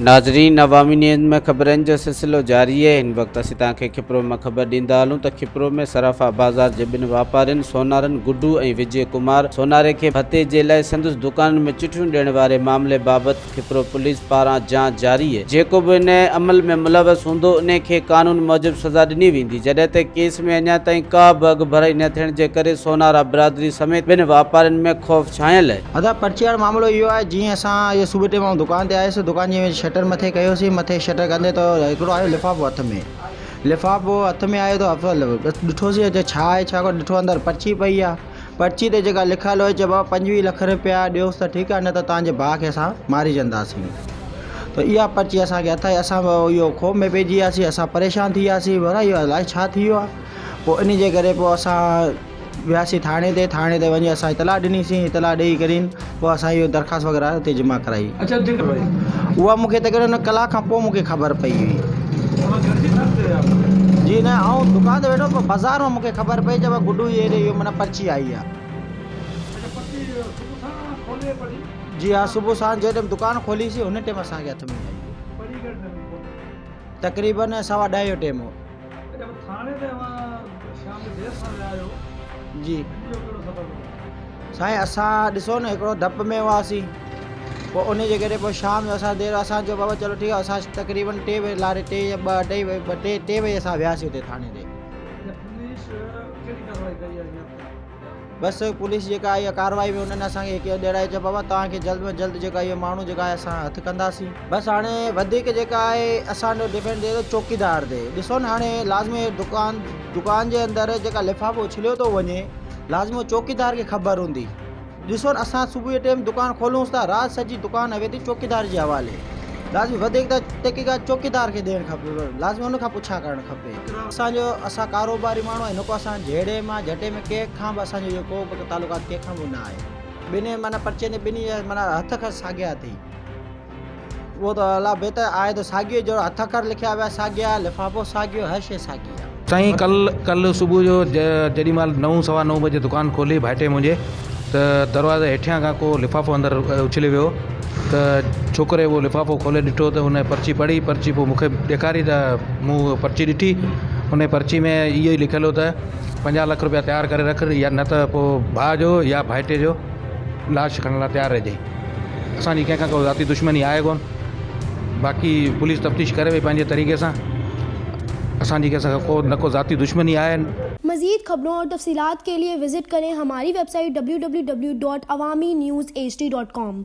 ناظرين عوامي نيوز ۾ خبرن جو سلسلو جاري آهي هن وقت اسين توهان کي کپرو مان خبر ڏيندا هلون ته کپرو ۾ صرافا بازار جي ٻن واپارين سونارن گڊو ۽ وجي ڪمار سوناري کي ڀتي جي لاء سندس دڪانن ۾ چٺيون ڏيڻ واري معاملي بابت کپرو پوليس پاران جاچ جاري آهي جيڪو به ان عمل ۾ ملوث هوندو انهي کي قانون موجب سزا ڏني ويندي جڏهن ته ڪيس ۾ اڃا تائين ڪا به اڳڀرائي نه ٿيڻ جي ڪري سونارا برادري سميت ٻين واپارين ۾ خوف ڇانيل آهي. ادا پرچي وارو معاملو اهو آهي جيئن اسان اهو صبح ٽيم آئون دڪان تي آيس دڪان جي شٽر مٿي ڪيوسين مٿي شٽر ڪندي ته هڪڙو آيو لفافو هٿ ۾ لفافو هٿ ۾ آيو ته ڏٺوسين ته ڇا آهي ڇا ڪونهي ڏٺو اندر پرچي پئي آهي پرچي تي جيڪا لکيل هئي چي بابا 25 لک رپيا ڏيوس ته ٺيڪ آهي نه ته توهان جي ڀاء کي اسان ماري ڇڏنداسين ته اها پرچي اسان کي هٿ آئي اسان به اهو خوف ۾ پئجي وياسين اسان پريشان ٿي وياسين ڀلا اهو الائي ڇا ٿي ويو آهي پوء ان جي ڪري پوء اسان وياسين ٿاڻي تي، ٿاڻي تي وڃي اسان اطلاع ڏنيسين، اطلاع ڏئي ڪرين پوء اسان اهو درخواست وغيره اتي جمع ڪرائي. اها مون کي تقريبن ڪلاڪ کان پوء مون کي خبر پئي هئي. جي نه آئون دڪان تي ويٺو هوس پر بازار مان مون کي خبر پئي ته گڊو جي ايري اهو معنيٰ پرچي آئي آهي. جي ها صبح ساڻ جنهن ٽيم دڪان کوليسين ان ٽيم اسان کي هٿ ۾ آئي. تقريبن سوا ڏهه جو ٽيم هو. جي سائين اسان ڏسو نه هڪڙو ڊپ ۾ هئاسين پوء ان جي ڪري پوء شام جو اسان دير اسان چيو بابا چلو ٺيڪ آهي اسان تقريبن ٽي بجي لاري ٽي يا ٻه اڍائي بجي ٽي ٽي بجي اسان وياسين اتي ٿاڻي تي بس پوليس جيڪا آئي ڪارروائي ۾ انهن اسان کي هڪ ڏيارائي چيو بابا توهان کي جلد ۾ جلد جيڪا اهو ماڻهو جيڪا آهي اسان هٿ ڪنداسين بس هاڻي وڌيڪ جيڪا آهي اسان جو ڊپينڊ ٿئي ٿو چوڪيدار تي ڏسو نه هاڻي لازمي دڪان دڪان جي اندر جيڪا لفافو اڇليو ٿو وڃي لازمي چوڪيدار کي خبر هوندي ڏسو نه اسان صبح جي ٽيم دڪان کولونس ٿا رات سڄي دڪان هوي ٿي چوڪيدار جي حوالي لازمي وڌيڪ ته تحقيقات چوڪيدار کي ڏيڻ کپي لازمي ان کان پڇا ڪرڻ کپي اسان جو اسان ڪاروباري ماڻهو آهيون نڪو اسان جهيڙي مان جهٽي ۾ ڪنهن کان به اسان جو اهو ڪو به تعلقات ڪنهن کان به نه آهي ٻنهي معنيٰ پرچي تي ٻنهي جا معنيٰ هٿ اکر ساڳيا اٿئي اهو ته الله بهتر آهي ته ساڳيو جهڙو هٿ اکر لکيا ويا ساڳيا لفافو ساڳيو هر شيء ساڳي آهي. سائين ڪل ڪل صبح جو جيڏي مهل نو سوا نو بجي دڪان کولي ڀائٽي منهنجي ته دروازي هيٺيان کان ڪو لفافو اندر اڇلي ويو ته ڇوڪري اهو لفافو کولي ڏٺو ته ان پرچي پڙهي پرچي پوء مون کي ڏيکاري ته مون اها پرچي ڏٺي ان پرچي ۾ اهو ئي لکيل هو ته پنجاهه لک روپيا تيار ڪري رک يا نه ته پوء ڀاء جو يا ڀائٽي جو لاش کڻڻ لاء تيار رهجئين اسانجي ڪنهن کان ڪو ذاتي دشمني آهي ڪونه باقي پوليس تفتيش ڪري پئي پنهنجي طريقي سان اسانجي ڪنهن سان ڪو نه ڪو ذاتي دشمني آهي. مزيد خبرون اور تفصيلات کے لئے وزٽ ڪرين ھماري web site www.awamiNewsHD.com.